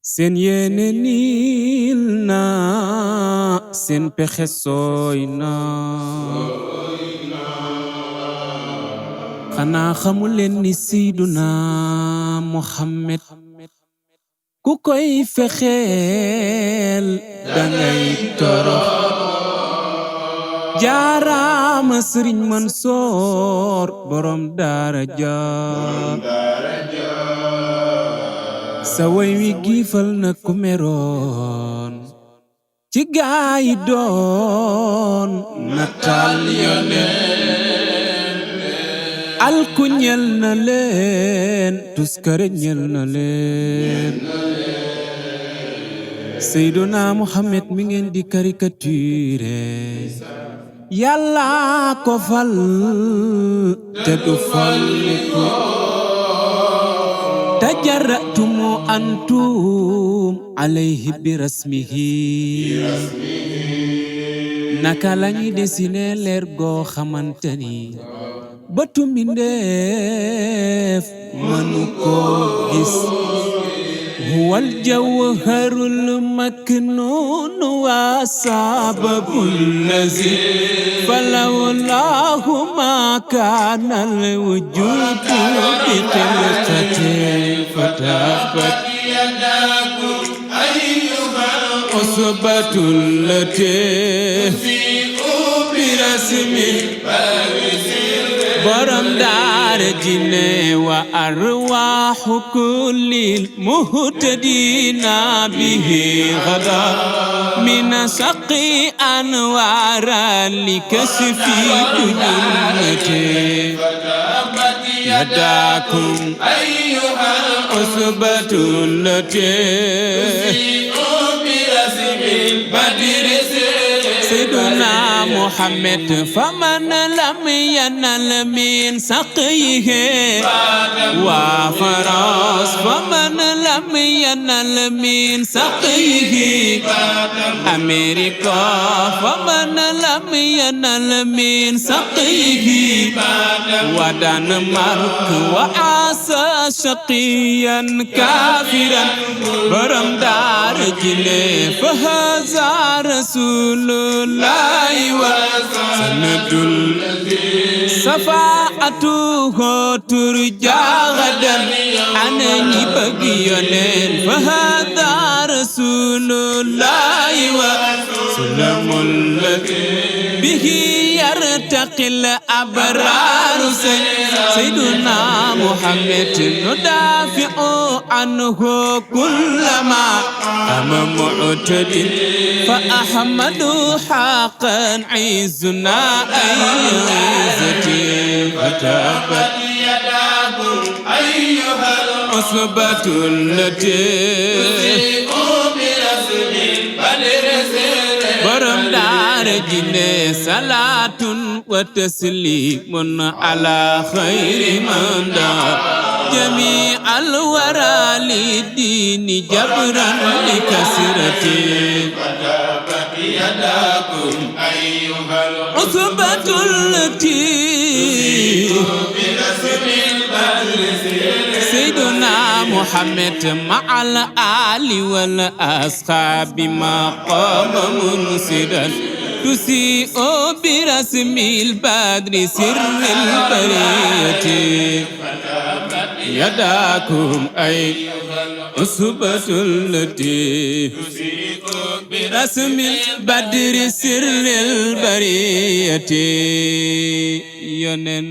seen yéene niil na seen pexe sooy na xanaa xamu leen ni Seyduna Muhammad ku koy fexeel dangay torox jaaraama Sëriñ Mansoor borom daara ja sa way wi giifal na ku meroon ci gaay doon nataal yoneen alku ñel na leen tuskare ñel na leen Seyduna Muhammad mi ngeen di caricature Yàlla ko fal te du fal ko tajaratumu antum alayhi birasmihi naka lañuy dessiné leer goo xamantani bëtu mbindeef mënu ko gis huwal jawharul maknun wa sababul lazi falawlahu ma kana al wujud bi qilqati fatabat yadakum ayyuhal usbatul lati fi birasmi borom daara jinne wa arwaahu kullil muhtadina bihi gada min saqi anwara likasfi dunyati yadakum ayyuhal usbatul lati Seyduna Muhammad faman lam yanal min saqihi wa faras faman lam yanal min saqihi America faman lam yanal min saqihi wa Denmark wa asa shaqiyan kafiran borom dar jile fa haza rasulullah sanadul safaatuhu turja gadan ana ñi bëgg yoneen fa hada rasulullah wa salamul bihi yartaqil abrar sayyiduna Muhammad nudafi'u anhu kullama ama mu'tadin fa ahmadu haqqan izuna ayyuzati fatabat yadakum ayyuhal usbatul lati borom daara jinne salatun wa taslimun ala khayri man da jami al wara li dini jabran li kasrati fatabat yadakum ayyuhal usbatul lati Seyduna Muhammad ma'al ali wal ashabi maqama munsidan tusi'u bi rasmil badri sirril bariyati yadakum ay usbatul lati tusi'u bi rasmil badri sirril bariyati yonen